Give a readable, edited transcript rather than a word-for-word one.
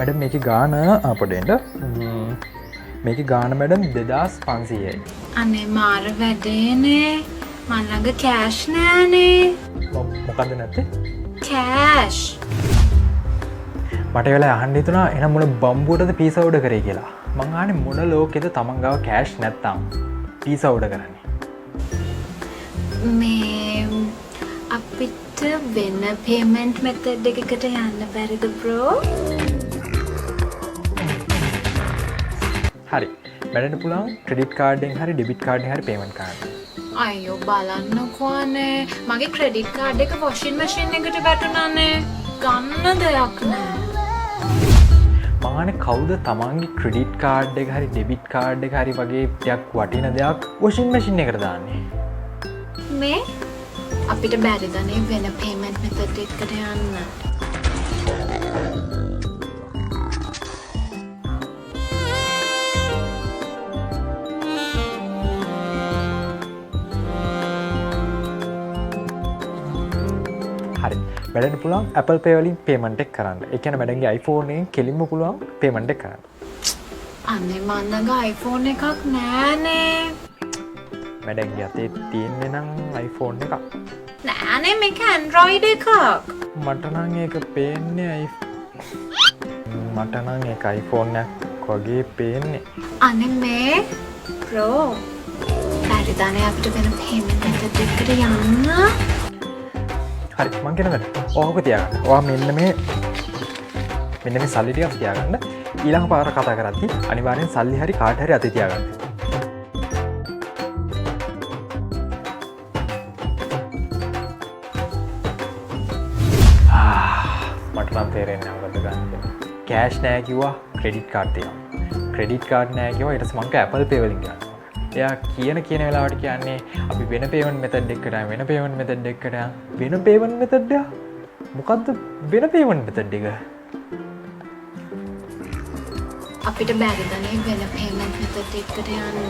Madam මේකේ ගාන පොඩ්ඩක් එන්න. මේකේ ගාන මැඩම් 2500යි. අනේ මාර වැඩේනේ. මං ළඟ කෑෂ් නෑනේ. මොකද්ද නැත්තේ? කෑෂ්. මට ඒ වෙලාවේ අහන්න හිතුණා එහෙනම් මොන බම්බුවටද පීසා ඕඩර් කරේ කියලා. මං අහන්නේ මොන ලෝකෙද තමන් ගාව කෑෂ් නැත්තම් පීසා ඕඩර් කරන්නේ? මේ අපිට වෙන පේමන්ට් මෙතඩ් එකකට යන්න බැරිද බ්‍රෝ? හරි. මැඩම්ට පුළුවන් ක්‍රෙඩිට් කාඩ් එකෙන් හරි ඩෙබිට් කාඩ් එකෙන් හරි පේමන්ට් කරන්න. අයියෝ බලන්නකෝ අනේ මගේ ක්‍රෙඩිට් කාඩ් එක වොෂින් මැෂින් එකට වැටුණානේ. ගන්න දෙයක් නෑ. මං අහන්නේ කවුද තමන්ගේ ක්‍රෙඩිට් කාඩ් එක හරි ඩෙබිට් කාඩ් එක හරි වගේ ටිකක් වටින දෙයක් වොෂින් මැෂින් එකට දාන්නේ? මේ අපිට බැරිද නේ වෙන පේමන්ට් මෙතඩ් එකකට යන්න? හරි. මැඩම්ට පුළුවන් Apple Pay වලින් පේමන්ට් එක කරන්න. ඒ කියන්නේ මැඩම්ගේ iPhone එකෙන් කෙලින්ම පුළුවන් පේමන්ට් එක කරන්න. අනේ මං ළඟ iPhone එකක් නෑනේ. මැඩම්ගේ අතේ තියෙන්නේ නම් iPhone එකක්. නෑනේ මේක Android එකක්. මට නම් ඒක පේන්නේ මට නම් ඒක iPhone එකක් වගේ පේන්නේ. අනේ මේ බ්‍රෝ බැරිද නේ අපිට වෙන පේමන්ට් මෙතඩ් එකකට යන්න? හරි මං කියන වැඩ. ඔහොම තියාගන්න. ඔයා මෙන්න මේ සල්ලි ටිකක් තියාගන්න. ඊළඟ පාර කතා කරද්දි අනිවාර්යෙන් සල්ලි හරි කාඩ් හරි අතේ තියාගන්න. මට නම් තේරෙන්නේ නැහැ මොකද්ද ගන්න කියලා. කෑෂ් නෑ කිව්වා ක්‍රෙඩිට් කාඩ් තියෙනවා. ක්‍රෙඩිට් කාඩ් නෑ කිව්වා ඊට පස්සේ මං කිව්වා Apple Pay වලින් ගන්න. එයා කියන වෙලාවට කියන්නේ අපි වෙන පේමන්ට් මෙතඩ් එකකට යන්, වෙන පේමන්ට් මෙතඩ් එකකට යන්. වෙන පේමන්ට් මෙතඩ් එක? මොකද්ද වෙන පේමන්ට් මෙතඩ් එක? අපිට බැරිද නේ වෙන පේමන්ට් මෙතඩ් එකකට යන්න?